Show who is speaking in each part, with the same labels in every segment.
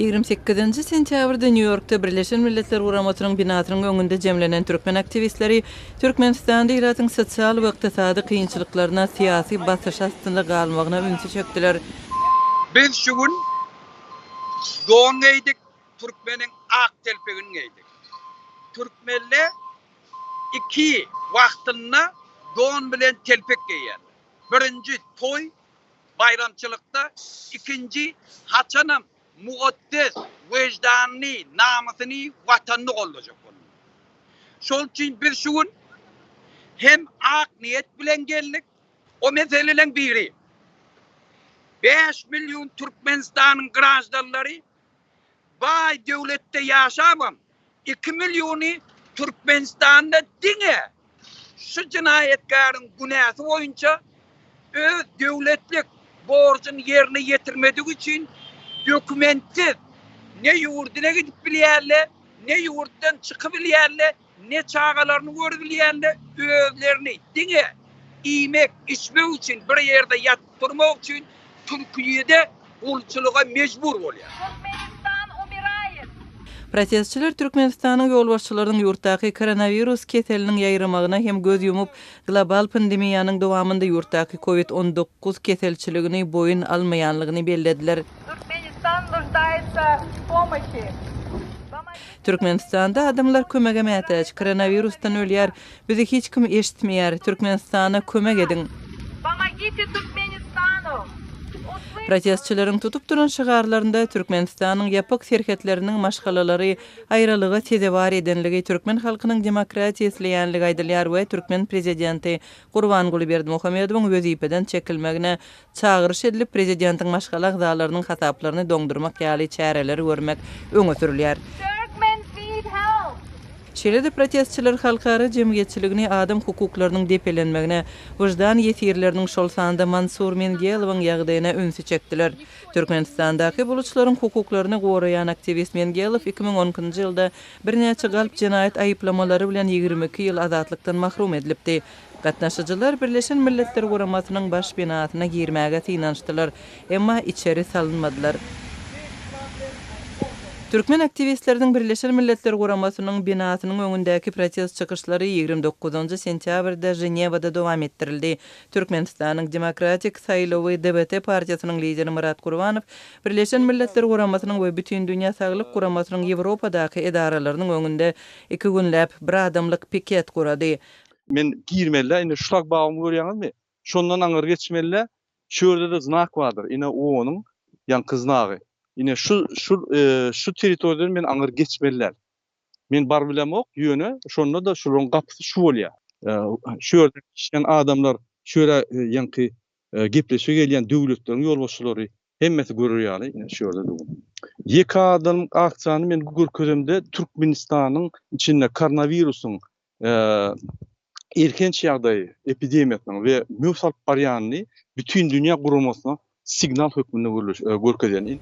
Speaker 1: 28-nji sentýabrda Nýu-Ýorkda Birleşen Milletler Guramasynyň binasynyň öňünde jemlenen türkmen aktiwistleri Türkmenistanda ilatyň sosial we ykdysady kynçylyklaryna, syýasy basyş astynda galmagyna ünsi çekdiler.
Speaker 2: Biz şu gün don geýdik, türkmeniň ak telpegini geýdik. Türkmenler iki wagtynda don bilen telpek geýýärler. Birinji toý, baýramçylykda, ikinji haçanam mukaddes weždanyny, namysyny, watanyny goldajak boldy. Şol üçin biz şu gün hem ak niýet bilen geldik. O meseleleň biri, 5 million Türkmenistanyň graždanlary baý döwletde ýaşabam, 2 milliony Türkmenistanda diňe şu jenaýatkäriň günäsi boýunça öz döwletlik borjuny ýerine ýetirmedigi üçin dokumentsiz ne ýurduna gidip bilýärler, ne ýurtdan çykyp bilýärler, ne çagalaryny görüp bilýärler, özlerini diňe iýmek, içmek üçin bir ýerde ýatyp durmak üçin Türkiýede gulçulyga mejbur bolýar.
Speaker 3: Türkmenistan umiraýet!
Speaker 1: Protestçiler Türkmenistanyň ýolbaşçylarynyň ýurtdaky koronawirus keseliniň ýaýramagyna hem göz ýumup, global pandemiýanyň dowamynda ýurtdaky covid 19 keselçiligini boýun almaýanlygyny bellediler.
Speaker 3: Türkmenistan нуждается в помощи.
Speaker 1: Türkmenistanda adamlar kömege mätäç, koronawirusdan ölýär, bizi hiç kim eşitmeýär, Türkmenistana kömek ediň!
Speaker 3: Pomogite Turkmenistanu!
Speaker 1: Protestçileriň tutup duran şygarlarynda Türkmenistanyň ýapyk serhetleriniň maşgalalary aýralyga sezewar edenligi, türkmen halkynyň demokratiýa isleýänligi aýdylýar we türkmen prezidenti Gurbanguly Berdimuhamedowyň wezipeden çekilmegine çagyryş edilip, prezidentiň maşgala agzalarynyň hasaplaryny doňdurmak ýaly çäreleri görmek öňe sürülýär.
Speaker 3: Turkmens need help!
Speaker 1: Şeýle-de protestçiler halkara jemgyýetçiligini adam hukuklarynyň depelenmegine, wyždan ýesirleriniň, şol sanda Mansur Mengelowyň ýagdaýyna ünsi çekdiler. Türkmenistandaky buluçlaryň hukuklaryny goraýan aktiwist Mengelow 2012-nji ýylda birnäçe galp jenaýat aýyplamalary bilen 22 ýyl azatlykdan mahrum edilipdi. Gatnaşyjylar Birleşen Milletler Guramasynyň baş binasyna girmäge synanyşdylar, emma içeri salynmadylar. Türkmen aktiwistleriniň Birleşen Milletler Guramasynyň binasynyň öňündäki protest çykyşlary 29-njy sentýabrda Ženewada dowam etdirildi. Türkmenistanyň Demokratik saýlawy DBT partiýasynyň lideri Myrat Gurbanow Birleşen Milletler Guramasynyň we Bütindünýä Saglyk Guramasynyň Ýewropadaky edaralarynyň öňünde iki günläp bir adamlyk piket gurady.
Speaker 4: Men girmeli-dä, ine şu şlagbaumy görýäňizmi? Şondan aňyr geçmeli-dä. Şu ýerde-de znak bardyr. Ine OON-yň ýaňky znagy. Ine şu şu şu territoriýadan men aňyr geçmeli däl. Men baryp bilemok, ýöne şonda-da şularyň gapysy şu bolýar. Şu ýerde işleýän adamlar, şu ýere ýaňky gepleşige gelýän döwletleriň ýolbaşçylary hemmesi görer ýaly ine şu ýerde dur. Ýeke adamlyk aksiýany men görkezemde Türkmenistanyň içinde koronawirusyň elhenç ýagdaýy, epidemiýasynyň we möwç alyp barýanyny Bütindünýä guramasyna signal hökmünde görkezýän.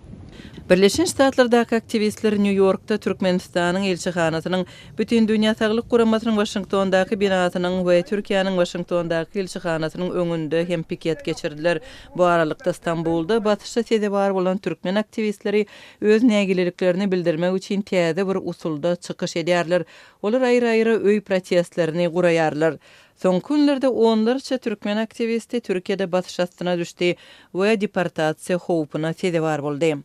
Speaker 1: Birleşen Ştatlardaky aktiwistler Nýu-Ýorkda Türkmenistanyň ilçihanasynyň, Bütindünýä Saglyk Guramasynyň Waşingtondaky binasynyň we Türkiýäniň Waşingtondaky ilçihanasynyň öňünde hem piket geçirdiler. Bu aralykda Stambulda basyşa sezewar bolan türkmen aktiwistleri öz nägileliklerini bildirmek üçin täze bir usulda çykyş edýärler. Olar aýry-aýry öý protestlerini guraýarlar. Soňky günlerde onlarça türkmen aktiwisti Türkiýede basyş astyna düşdi we deportasiýa howpuna sezewar boldy.